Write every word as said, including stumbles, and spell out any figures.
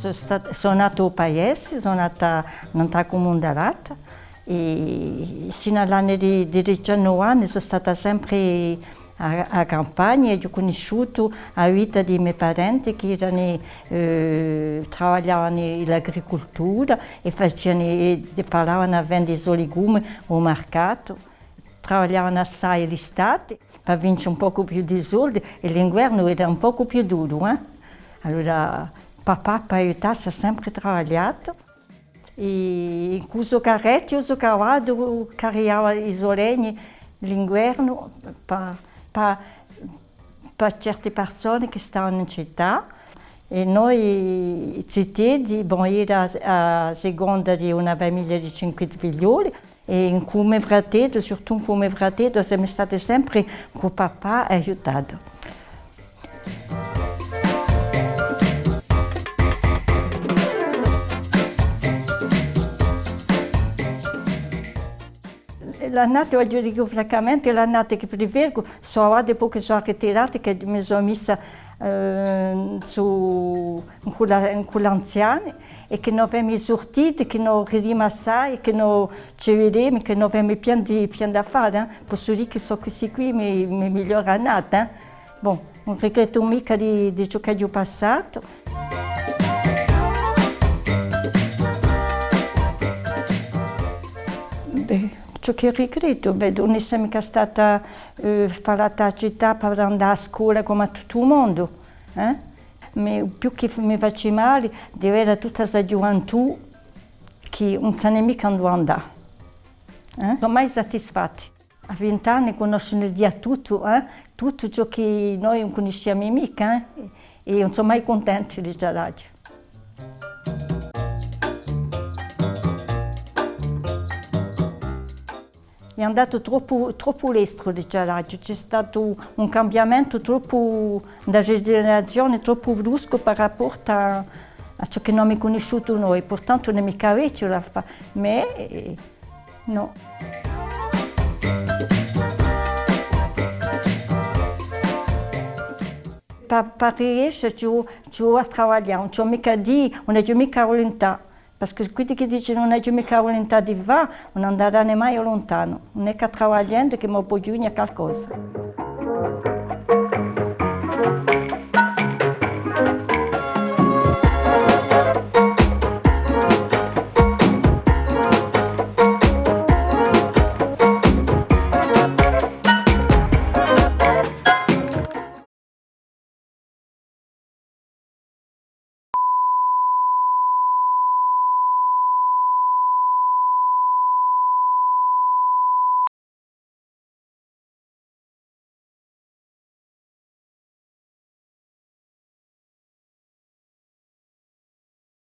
Sò stat-, sò nata à u paese, sò nata in a cumuna d'Alata, è sinu à l'anni di, di diciannove anni sò stata sempre à, à a campagna, è aghju cunnisciutu a vita di i me parenti chì erani, eh, travagliavani in l'agricultura è faciani, è falavani à vendi i so legumi à u marcatu. Travagliavani assai l'istati, pà vinci un pocu più di soldi, è l'inguernu era un pocu più duru, eh. Allora, papà, pà aiutassi, hà sempre travagliatu. È cù u so carrettu, u so cavaddu, carriava i so legni l'inguernu pà, pà, pà certe persone chì stavani in cità. È noi ziteddi, bon, era a seconda di una famiglia di cinque figlioli, è incù u me frateddu, surtout incù u me frateddu, semu stati sempre cù papà aiutati. L'annate, vogliu dì, francamente, l'annate chì prefergu, sò avà, dipoi chì sò ritirata, chì mi sò messa, eh, sù, incù la, incù l'anziani, è chì no avemu i surtiti, chì no ridimu assai, chì no ci videmu, chì no avemu pienu di, pienu da fà, eh. Possu dì chì sò quissi quì i me, i me migliori annati, eh. Bon, ùn rigrettu micca di, di ciò ch'aghju passatu. Bè, ciò chì rigrettu, bè, ùn sò micca stata, eh, falata à a cità per andà à a scola cum'è à tuttu u mondu, eh? Ma u più chì mi face mali, di veda tutta sta ghjuventù chì ùn sani micca induva andà, eh? Ùn sò mai satisfatti. À vint'anni cunnoscenu digià tuttu, eh? Tuttu ciò chì noi ùn cunnisciamu micca, eh? È ùn sò mai cuntenti, diceraghju. Hè andatu troppu, troppu lestru, diceraghju. Ci hè statu un cambiamentu troppu, in a generazione troppu bruscu par raportu à, à ciò chì no emu cunnisciutu noi. Purtantu ùn hè micca vechju l'affare, ma, eh, nò. Pà, pà riesce ci vò, ci vò à travaglià, ùn ci vò micca dì, ùn aghju micca vuluntà, perchè quelli chì dicenu ùn aghju micca vuluntà di fà, ùn andarani mai luntanu, ùn hè chè travagliendu chì mi pò ghjunghje calcosa.